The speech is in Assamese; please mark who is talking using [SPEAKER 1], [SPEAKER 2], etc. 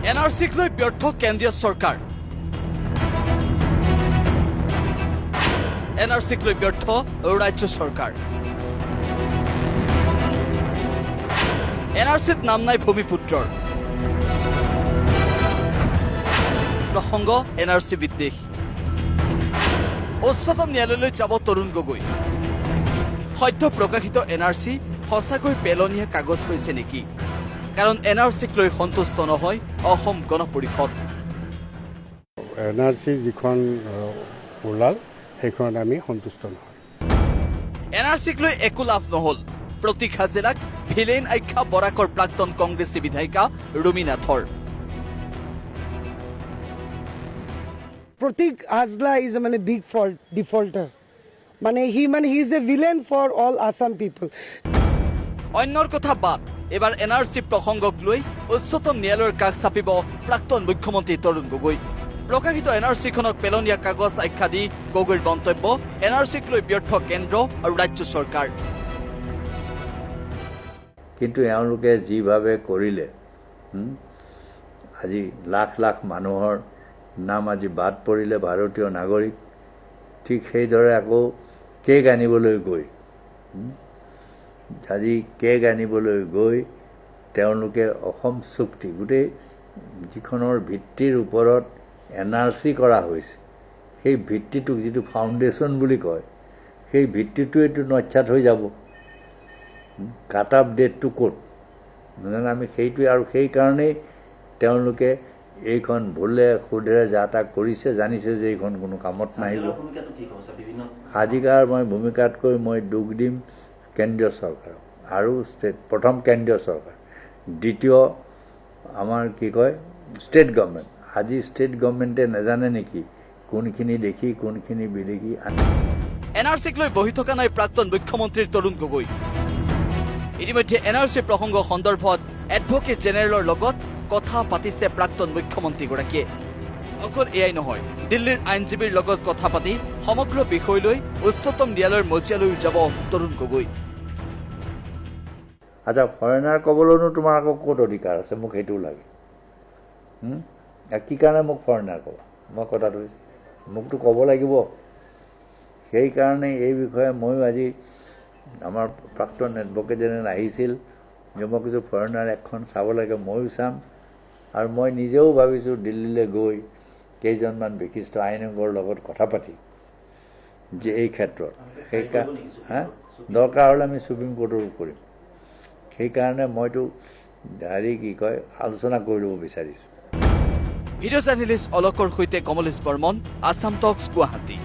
[SPEAKER 1] এন আৰ চিক লৈ ব্যৰ্থ কেন্দ্ৰীয় চৰকাৰ। এন আৰ চিক লৈ ব্যৰ্থ ৰাজ্য চৰকাৰ। এন আৰ চিত নাম নাই ভূমিপুত্ৰৰ। প্ৰসংগ এন আৰ চি বিদ্বেষ। উচ্চতম ন্যায়ালয়লৈ যাব তৰুণ গগৈ। সদ্য প্ৰকাশিত এন আৰ চি সঁচাকৈ পেলনীয়া কাগজ হৈছে নেকি? কাৰণ এন আৰ চিক লৈ সন্তুষ্ট নহয় Asom Gana Parishad.
[SPEAKER 2] N R C যিখন ওলাল, সেইখনত আমি সন্তুষ্ট নহয়।
[SPEAKER 1] এন আৰ চিক লৈ একো লাভ নহল। প্ৰতীক হাজেলাক ভিলেইন আখ্যা বৰাকৰ প্ৰাক্তন কংগ্ৰেছী বিধায়িকা ৰুমী নাথৰ।
[SPEAKER 3] প্ৰতীক হাজলা is মানে বিগ ফল্ট ডিফল্টাৰ, মানে হি মানে he is a villain for all Assam people.
[SPEAKER 1] অন্যৰ কথা বাদ, এইবাৰ এন আৰ চি প্ৰসংগক লৈ উচ্চতম ন্যায়ালয়ৰ কাষ চাপিব প্ৰাক্তন মুখ্যমন্ত্ৰী তৰুণ গগৈ। প্ৰকাশিত এন আৰ চিখনক পেলনীয়া কাগজ আখ্যা দি গগৈৰ মন্তব্য, এন আৰ চিক লৈ ব্যৰ্থ কেন্দ্ৰ আৰু ৰাজ্য চৰকাৰ।
[SPEAKER 4] কিন্তু এওঁলোকে যিভাৱে কৰিলে, আজি লাখ লাখ মানুহৰ নাম আজি বাদ পৰিলে, ভাৰতীয় নাগৰিক। ঠিক সেইদৰে আকৌ কেক আনিবলৈ গৈ, আজি কেক আনিবলৈ গৈ তেওঁলোকে অসম চুক্তি গোটেই যিখনৰ ভিত্তিৰ ওপৰত এন আৰ চি কৰা হৈছে, সেই ভিত্তিটোক যিটো ফাউণ্ডেশ্যন বুলি কয়, সেই ভিত্তিটোৱেতো নস্যাৎ হৈ যাব। কাট আপ ডেটটো ক'ত নাজানো আমি সেইটোৱে, আৰু সেইকাৰণেই তেওঁলোকে এইখন ভুলে সোধেৰে যা তা কৰিছে, জানিছে যে এইখন কোনো কামত নাহিব। হাজিকাৰ মই ভূমিকাতকৈ মই দুখ দিম কেন্দ্ৰীয় চৰকাৰক আৰু ষ্টেট, প্ৰথম কেন্দ্ৰীয় চৰকাৰ, দ্বিতীয় আমাৰ কি কয় ষ্টেট গভৰ্ণমেণ্ট। আজি ষ্টেট গভৰ্ণমেণ্টে নাজানে নেকি কোনখিনি দেখি কোনখিনি বিদেশী।
[SPEAKER 1] এন আৰ চিক লৈ বহি থকা নাই প্ৰাক্তন মুখ্যমন্ত্ৰী তৰুণ গগৈ। ইতিমধ্যে এন আৰ চি প্ৰসংগ সন্দৰ্ভত এডভকেট জেনেৰেলৰ লগত কথা পাতিছে প্ৰাক্তন মুখ্যমন্ত্ৰীগৰাকীয়ে। অকল এয়াই নহয়, দিল্লীৰ আইনজীৱীৰ লগত কথা পাতি সমগ্ৰ বিষয় লৈ উচ্চতম ন্যায়ালয়ৰ মজিয়ালৈও যাব তৰুণ গগৈ।
[SPEAKER 4] আচ্ছা, ফৰেনাৰ ক'বলৈনো তোমাৰ আকৌ ক'ত অধিকাৰ আছে? মোক সেইটোও লাগে। কি কাৰণে মোক ফৰেনাৰ ক'বা? মই কথাটো হৈছে মোকতো ক'ব লাগিব। সেইকাৰণে এই বিষয়ে ময়ো আজি আমাৰ প্ৰাক্তন এডভকেট জেনেৰেল আহিছিল যে মই কৈছোঁ ফৰেনাৰ এক্টখন চাব লাগে, ময়ো চাম। আৰু মই নিজেও ভাবিছোঁ দিল্লীলৈ গৈ কেইজনমান বিশিষ্ট আইনজ্ঞৰ লগত কথা পাতি যে এই ক্ষেত্ৰত সেইকাৰণে হা দৰকাৰ হ'লে আমি সুপ্ৰিম কোৰ্টৰো কৰিম। সেইকাৰণে মইতো হেৰি কি কয় আলোচনা কৰি ল'ব বিচাৰিছোঁ।
[SPEAKER 1] ভিডিঅ' জাৰ্নেলিষ্ট অলকৰ সৈতে কমলেশ বৰ্মন, আছাম টক্স, গুৱাহাটী।